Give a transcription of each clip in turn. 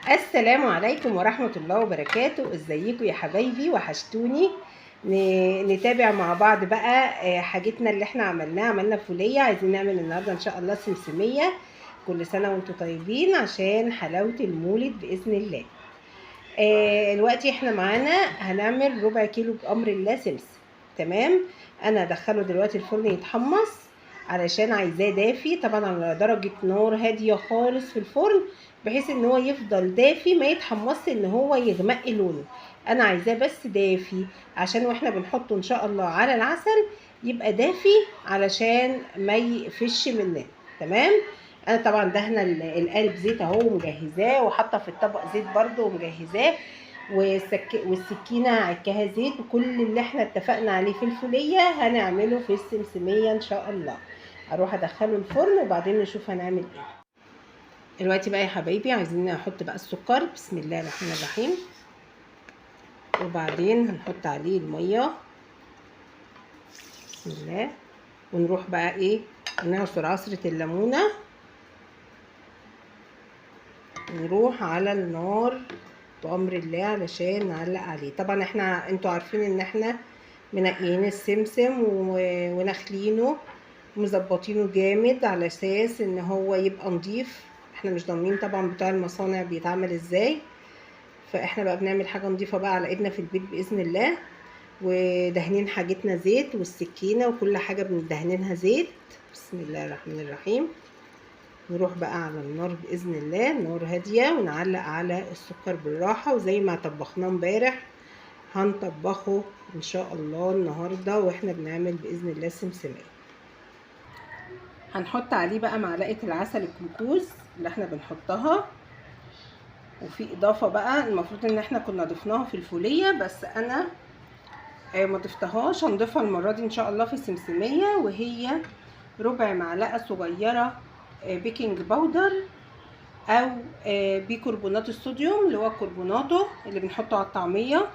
السلام عليكم ورحمة الله وبركاته. ازيكم يا حبايبي؟ وحشتوني. نتابع مع بعض بقى حاجتنا اللي احنا عملناها. عملنا فولية، عايزين نعمل النهاردة ان شاء الله سمسمية. كل سنة وانتم طيبين عشان حلاوة المولد بإذن الله. دلوقتي احنا معانا هنعمل ربع كيلو بأمر الله سمسم. تمام، انا هدخله دلوقتي الفرن يتحمص علشان عايزاه دافي، طبعا على درجة نار هادية خالص في الفرن، بحيث ان هو يفضل دافي ما يتحمصش، ان هو يغمق لونه. انا عايزاه بس دافي عشان واحنا بنحطه ان شاء الله على العسل يبقى دافي علشان ما يقفش مننا. تمام، انا طبعا دهنه القالب زيت اهو ومجهزاه، وحاطه في الطبق زيت برده ومجهزاه، والسكينة عكاها زيت، وكل اللي احنا اتفقنا عليه في الفوليه هنعمله في السمسميه ان شاء الله. اروح ادخله الفرن وبعدين نشوف هنعمل ايه. دلوقتي بقى يا حبايبي عايزين نحط بقى السكر، بسم الله الرحمن الرحيم، وبعدين هنحط عليه المية، بسم الله، ونروح بقى ايه نعصر عصره الليمونه، ونروح على النار بأمر الله علشان نعلق عليه. طبعا احنا انتوا عارفين ان احنا منقيين السمسم ونخلينه ومظبطينه جامد على اساس ان هو يبقى نضيف. احنا مش ضامنين طبعا بتاع المصانع بيتعمل ازاي، فاحنا بقى بنعمل حاجة نضيفه بقى على ايدنا في البيت باذن الله، ودهنين حاجتنا زيت، والسكينة وكل حاجة بندهنينها زيت. بسم الله الرحمن الرحيم. نروح بقى على النار باذن الله، نار هادية، ونعلق على السكر بالراحة، وزي ما طبخناه امبارح هنطبخه ان شاء الله النهارده واحنا بنعمل باذن الله السمسميه. هنحط عليه بقى معلقه العسل الكلوكوز اللي احنا بنحطها، وفي اضافه بقى المفروض ان احنا كنا ضفناها في الفوليه بس انا ما ضفتهاش، هنضيفها المرة دي ان شاء الله في السمسميه، وهي ربع معلقه صغيرة baking powder او بيكربونات الصوديوم اللي هو الكربوناتو اللي بنحطه على الطعمية.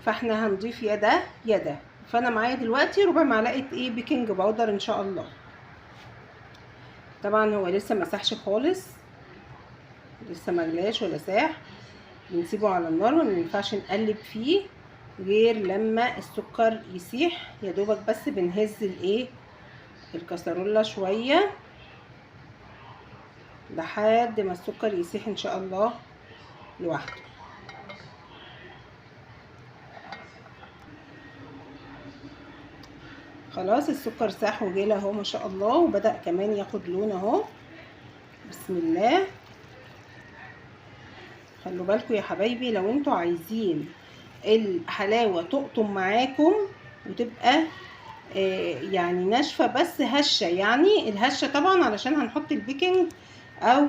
فاحنا هنضيف يا ده يا ده. فانا معايا دلوقتي ربع معلقه ايه baking powder ان شاء الله. طبعا هو لسه ما ساحش خالص، لسه ما غلاش ولا ساح، بنسيبه على النار وما ينفعش نقلب فيه غير لما السكر يسيح. يا دوبك بس بنهز الايه الكسرولة شوية لحد ما السكر يسيح ان شاء الله لوحده. خلاص السكر ساح وجيل اهو ما شاء الله، وبدأ كمان ياخد لون اهو، بسم الله. خلوا بالكم يا حبايبي لو انتوا عايزين الحلاوة تقطم معاكم وتبقى يعني ناشفة بس هشة، يعني الهشة طبعا علشان هنحط ال baking او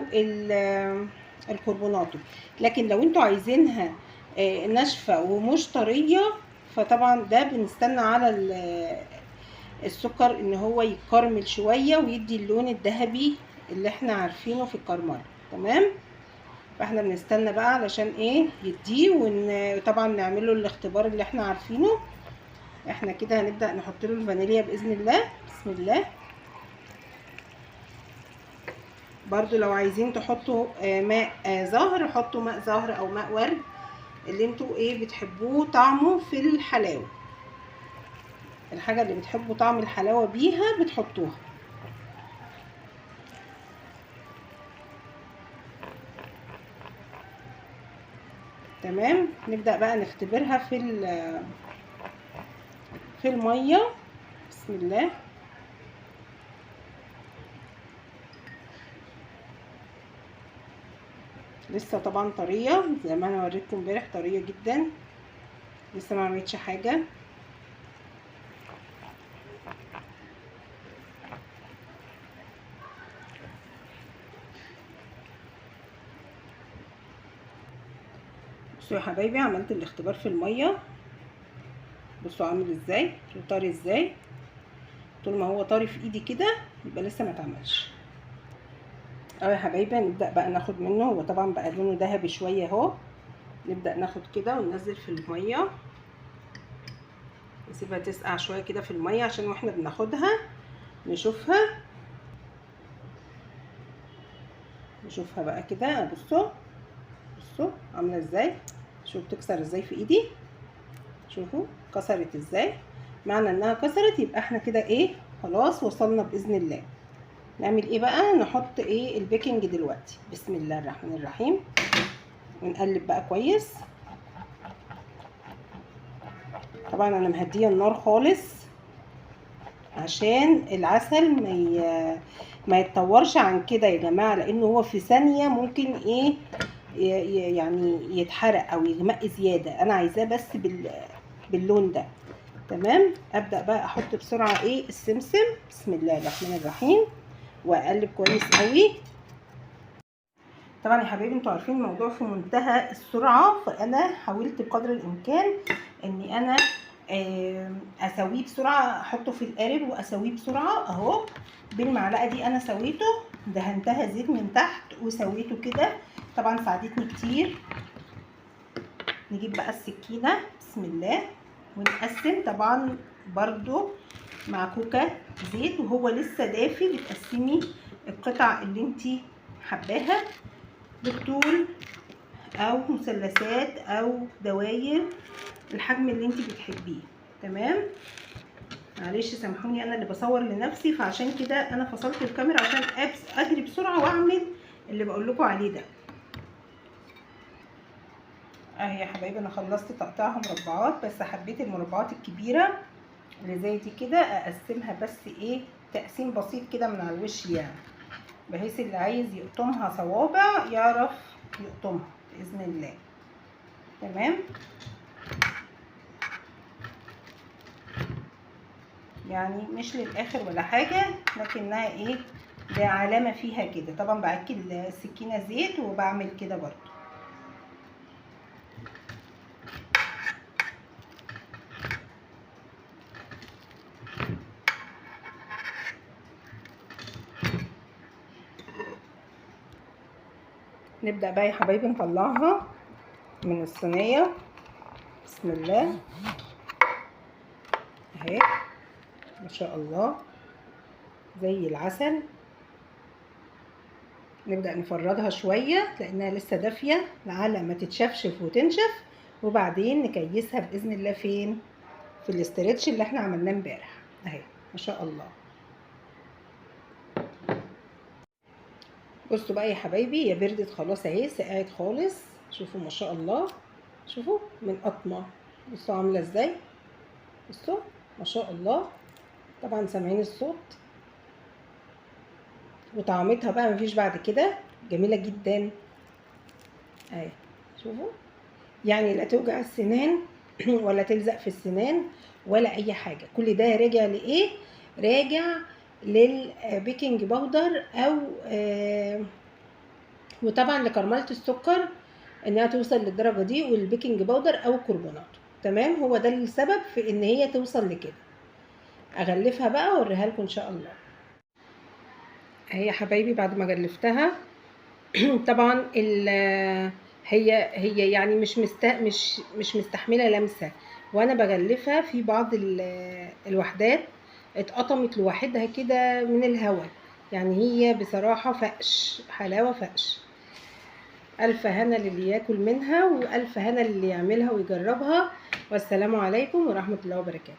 الكربوناتو، لكن لو انتوا عايزينها ناشفة ومش طرية فطبعا ده بنستنى على السكر ان هو يكرمل شوية ويدي اللون الذهبي اللي احنا عارفينه في الكرمله. تمام، فاحنا بنستنى بقى علشان ايه يديه، وطبعا نعمله الاختبار اللي احنا عارفينه. احنا كده هنبدأ نحط له الفانيليا بإذن الله، بسم الله. برضو لو عايزين تحطوا ماء زهر حطوا ماء زهر او ماء ورد، اللي انتوا ايه بتحبوه طعمه في الحلاوة، الحاجة اللي بتحبوا طعم الحلاوة بيها بتحطوها. تمام، نبدأ بقى نختبرها في المية، بسم الله. لسه طبعا طرية زي ما انا وريتكم امبارح، طرية جدا لسه ما عملتش حاجة. بصوا يا حبايبي عملت الاختبار في المية، بصوا عامل ازاي وطري ازاي. طول ما هو طري في ايدي كده يبقى لسه ما اتعملش. اهو يا حبايبي هنبدا بقى ناخد منه، هو طبعا بقى لونه ذهبي شوية اهو. نبدا ناخد كده وننزل في المية، نسيبها تسقع شوية كده في المية عشان واحنا بناخدها نشوفها، نشوفها بقى كده. بصوا بصوا عامله ازاي، شوفوا بتكسر ازاي في ايدي، شوفوا كسرت ازاي. معنى انها كسرت يبقى احنا كده ايه، خلاص وصلنا باذن الله. نعمل ايه بقى؟ نحط ايه ال baking دلوقتي. بسم الله الرحمن الرحيم، ونقلب بقى كويس. طبعا انا مهديه النار خالص عشان العسل ما يتطورش عن كده يا جماعة، لانه هو في ثانية ممكن ايه يعني يتحرق او يغمق زيادة. انا عايزاه بس باللون ده. تمام. ابدا بقى احط بسرعة ايه السمسم. بسم الله الرحمن الرحيم، واقلب كويس قوي. طبعا يا حبايبي انتوا عارفين الموضوع في منتهى السرعة، فانا حاولت بقدر الامكان اني انا اسويه بسرعة، احطه في القالب واسويه بسرعة اهو. بالمعلقه دي انا سويته، دهنتها زيت من تحت وسويته كده، طبعا ساعدتني كتير. نجيب بقى السكينة، بسم الله، ونقسم. طبعا برضو مع كوكا زيت وهو لسه دافي، بتقسمي القطع اللي انتي حباها بالطول او مثلثات او دواير، الحجم اللي انتي بتحبيه. تمام. معلش سامحوني انا اللي بصور لنفسي، فعشان كده انا فصلت الكاميرا عشان اجري بسرعة واعمل اللي بقول لكم عليه ده. اهي يا حبايبي انا خلصت تقطيعها مربعات، بس حبيت المربعات الكبيرة اللي زي دي كده اقسمها بس ايه تقسيم بسيط كده من على الوش، يعني بحيث اللي عايز يقطمها صوابع يعرف يقطمها باذن الله. تمام. يعني مش للاخر ولا حاجة، لكنها ايه ده علامة فيها كده. طبعا بعكي السكينة زيت وبعمل كده برضو. نبدأ بقى يا حبايبي نطلعها من الصينية. بسم الله، اهي ما شاء الله زي العسل. نبدأ نفردها شوية لأنها لسه دافية لعل ما تتشفشف وتنشف، وبعدين نكيسها بإذن الله فين؟ في الاسترتش اللي احنا عملناه امبارح. اهي ما شاء الله. بصوا بقى يا حبايبي، هي بردت خلاص اهي، سقعت خالص. شوفوا ما شاء الله، شوفوا من قطمه، بصوا عامله ازاي، بصوا ما شاء الله. طبعا سامعين الصوت، وطعمتها بقى مفيش بعد كده، جميلة جدا اهي. شوفوا يعني لا توجع السنان ولا تلزق في السنان ولا اي حاجة. كل ده راجع لايه؟ راجع لل baking powder او وطبعا لكرمله السكر انها توصل للدرجة دي، وال baking powder او الكربونات. تمام، هو ده السبب في ان هي توصل لكده. اغلفها بقى واوريها لكم ان شاء الله. اهي يا حبايبي بعد ما غلفتها طبعا هي يعني مش مستحمله لمسه، وانا بغلفها في بعض الوحدات اتقطمت لوحدها كده من الهواء. يعني هي بصراحة فقش، حلاوة فقش. ألف هنا للي ياكل منها، وألف هنا للي يعملها ويجربها. والسلام عليكم ورحمة الله وبركاته.